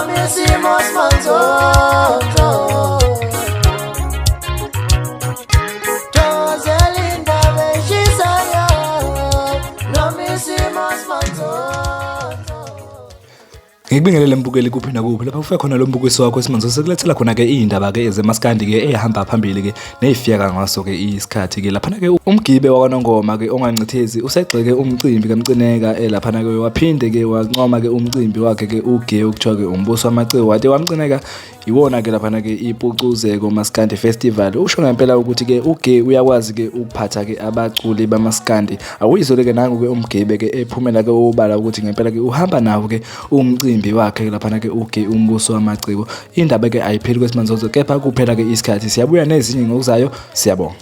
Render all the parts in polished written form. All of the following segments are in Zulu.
Noma isimo simanzonzo. Thokozela indaba eshisayo. Noma isimo simanzonzo. Ngikubingelele mbukeli kuphi nakuphi lapha kufika khona lo mbukiso wakho esimanzo sekulethela khona ke iy'ndaba ke zemaskandi ke ey'hamba phambili ke ney'fika ngaso ke isikhathi ke laphana ke umgibe wakwaNongoma ke ongancithezi usegxeke umcimbi kaMcineka eh, laphana ke waphinde ke wancoma ke umcimbi wakhe ke uge okuthiwa ke umbuso wamaciko wade wamcineka iwona ke laphana ke ipucuzeko maskandi festival. Usho ngempela ukuthi ke uge uyakwazi ke ukuphatha ke abaculi bamaskandi. Awuyizole ke nangu ke umgibe ke ephumela ke obala ukuthi ngempela ke uhamba nawo ke umcimbi wakhe laphana ke uge umbuso wamaciko. Indaba ke ayipheli kwesimanzozo kepha kuphela ke isikhathi, siyabuya nezinye ngokuzayo. Siyabonga.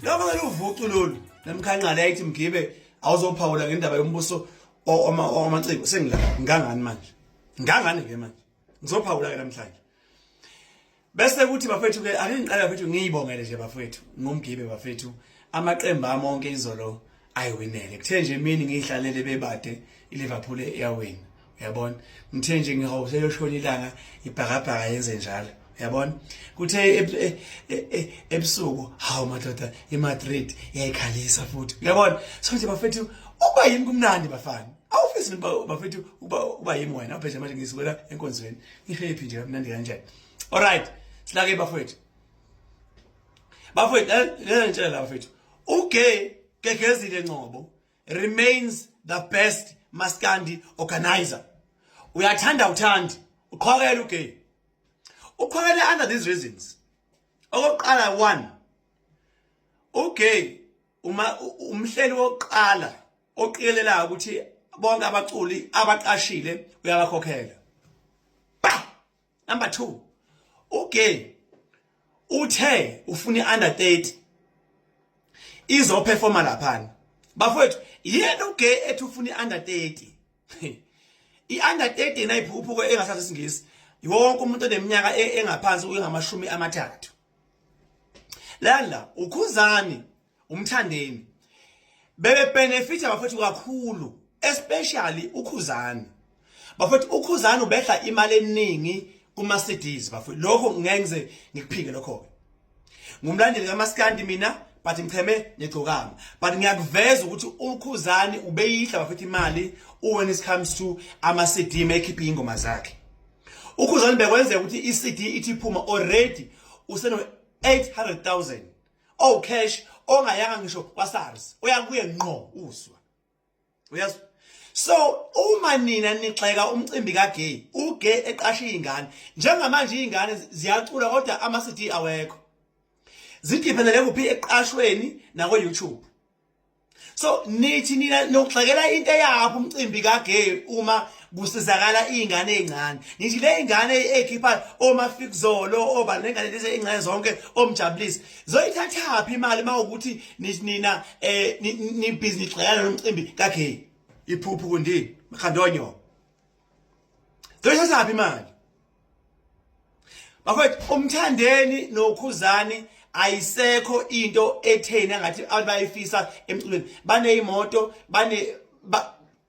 Lokho ke luvucu lolu namkhanqala yayithi mgibe awuzophawula ngendaba yombuso owamaciko. Sengila ngangani manje, ngangani ke manje, ngizophawula ke namhlanje. Bese kuthi bafethu ke ake ngiqale bafethu ngiyibongele nje bafethu ngomgibe bafethu, amaqembu ami onke izolo ayiwinele. Kuthe nje emini ngiyihlalele bebade iLiverpool iyawina, uyabona. Ngithe nje ngihawuseyoshona ilanga ibhakabhaka yenze njalo, uyabona. Kuthe ebusuku, hawu madoda, iMadrid yayikhalisa futhi, uyabona. So nje bafethu ukuba yimi kumnandi bafana, awufisi bafethu uba yimi wena awubheje manje ngisukela enkonzweni ngihappy nje kamnandi kanjani. Alright, silake bafethu, bafethu lena ngitshela bafethu, uGay Gegezile Ngcobo remains the best maskandi organizer. Uyathanda uthandi, uqhwakela uGay, uqhwakele under these reasons. Okokuqala, one, uGay uma umhleli wokuqala oqikelelayo ukuthi bonke abaculi abaqashile uyabakhokhela. Ba number 2, uGay uthe ufuna i-under 30 izoperforma laphana bafowethu. Yena uGay ethi ufuna i-under 30, i-under 30 nayiphuphuko engasazi isingisi, wonke umuntu oneminyaka engaphansi kwengamashumi amathathu. Lana uKhuzani, uMthandeni bebe benefita bafethu kakhulu, especially uKhuzani bafethu. UKhuzani ubehla imali eningi kuma CDs bafethu, lokho ngeke ngize ngikuphike lokho ke. Ngumlandeli kaMaskandi mina, but ngicheme negcokama, but ngiyakuveza ukuthi uKhuzani ubeyidla bafethu imali when it comes to ama CD makekhipha ingoma zakhe. UKhuzani bekwenzeka ukuthi i-CD ithi iphuma already useno 800,000 oh cash ongayanga ngisho kwaSARS, uyakuye ngqo uswa, uyazwa. So uma nina nixeka umcimbi kaGay, uGay eqasha izingane, njengamanje izingane ziyacula kodwa ama CD awekho, zidependele kuphi? Eqashweni nako YouTube. So nithi nina nokugxekela into eyaphi umcimbi kaGay uma kusizakala iy'ngane ey'ncane? Nithi le y'ngane ey'khipha oMafikizolo oba nengane lezi ey'ncane zonke omjabulisi zoyithathaphi imali uma ukuthi nithi nina um nibhizi nigxekana nomcimbi kaGay? Iphuphu kundini makhandonyo, zoyithathaphi imali bafethu? UMthandeni noKhuzani ayisekho into etheni angathi abantu bayifisa emculweni. Baneyimoto, bane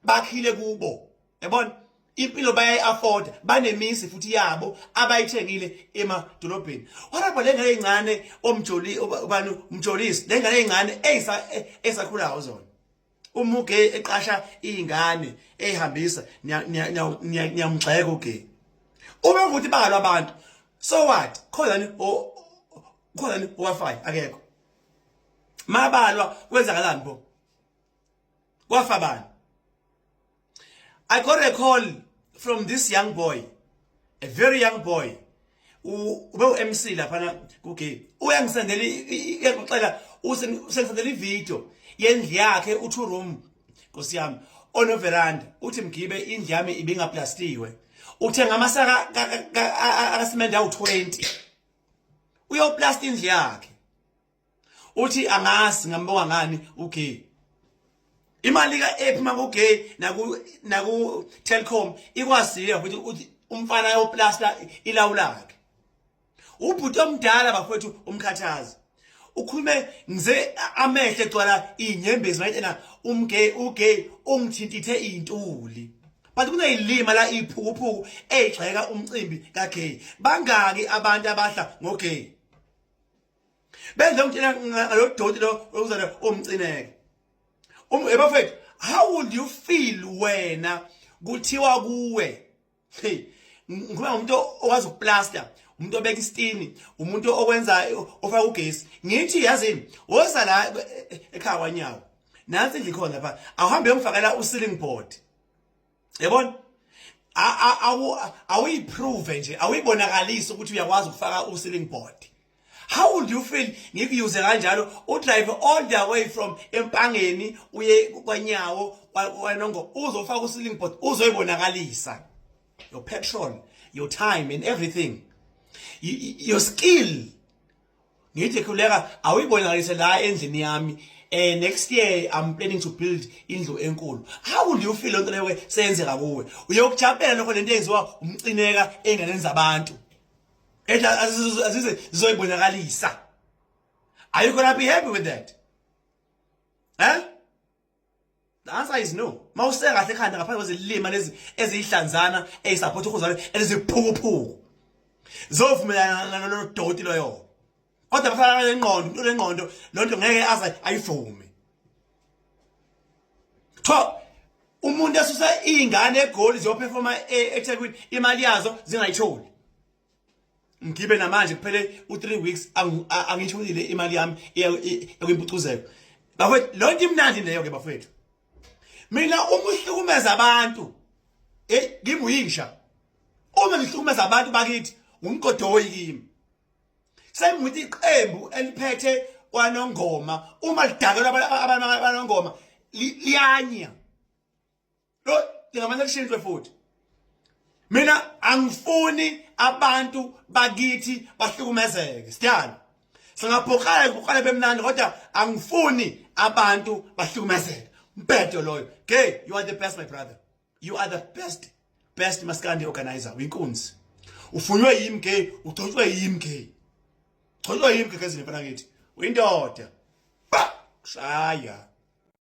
bakhile kubo, yabona, impilo bayayi-afforda, banemizi futhi yabo abayithengile emadolobheni. What about le ngane ey'ncane omjoli ubani umjolisi, le ngane ey'ncane eyisakhulayo zona? Uma uGay eqasha iy'ngane ey'hambisa, niyamgxeka uGay. Uma ukuthi balwa abantu, so what? Khona khona owafayo akekho. Mabalwa kwenzakalani pho? Kwafa bani? I got a call from this young boy, a very young boy. Ube u-MC laphana ku-gay. Uyangisendela, uyangixela, usengisendela ivideo yendlu yakhe, u-two room nkosi yami onoveranda. Uthi, "Mgibe, indlu yami ibingaplastiwe." Uthenga amasaka akasimende awu-20, uyoplasta indlu yakhe. Uthi angazi ngambonga ngani uGay. Imali ka-app makuGay naku Telkom ikwazile ukuthi uthi umfana ayoplasta ilawu lakhe. Ubhuti omdala bafowethu umkhathazi ukhulume ngize amehlo egcwala iy'nyembezi mayetena umgay, uGay ungithintithe iy'ntuli. But kuneyilima la iphukuphuku eyigxeka umcimbi kagay. Bangaki abantu abahla ngogay? Benze ngitshela ngalo doti lo okuzana umcineke. Um ebafethu, how would you feel wena kuthiwa kuwe? Hey, ngikhuluma ngomuntu okwazi ukuplaster, umuntu obeka isitini, umuntu okwenza ofaka ugesi. Ngithi yazini, woza la ekhaya kwanyawo. Nansi indlu ikhona lapha. Awuhambe uyongifakela u-ceiling board. Yabona? Awuyiprove nje, awuyibonakalisi ukuthi uyakwazi ukufaka u-ceiling board. How would you feel ngikuyuze kanjalo udrive all the way from Empangeni uye kwanyawo kwanongo uzofaka u-ceiling board uzoyibonakalisa your petrol, your time and everything, your skill. Ngithi khuleka awuyibonakalise la endlini yami. Next year I'm planning to build indlu enkulu. How would you feel lonto leyo seyenzeka kuwe? Uyokujabulela lokho lento eyenziwa umcineka enganeni zabantu ethi azize zizoyibonakalisa? Are you gonna be happy with that, eh? The answer is no. Mawuse kahle ekhanda ngaphandle kwezilima lezi ezihlanzana ezisupport ukhuzane eziphukuphuku. Zovumelana nalolo doti loyo. Kodwa bafana nengqondo, umuntu onengqondo lonto ngeke aze ayivume. Tho umuntu esusa izingane eGoli ziyoperforma eThekwini imali yazo zingayitholi. Ngibe namanje kuphele u3 weeks angitholile imali yami ekwimpucuzeko. Bafethu, lonto imnandi leyo ke bafethu. Mina uma uhlukumeza abantu, eh, kimi uyisha. Uma ngihlukumeza abantu bakithi umgodoyi kimi. Sengithi iqembu eliphethe kwanongoma uma lidakelwa abantu abanongoma liyanya. Lo lingamane lishintshwe futhi. Mina angifuni abantu bakithi bahlukumezeke. Sidala. Singabhoqala kubhoqala bemnandi kodwa angifuni abantu bahlukumezeke. Mbhedo loyo. Gay, you are the best, my brother. You are the best best maskandi organizer. Uyinkunzi. Ufunywe yimi gay, ugcotshwe yimi gay. Gcotshwe yimi gay mfana ngithi. Uyindoda. Ba! Shaya.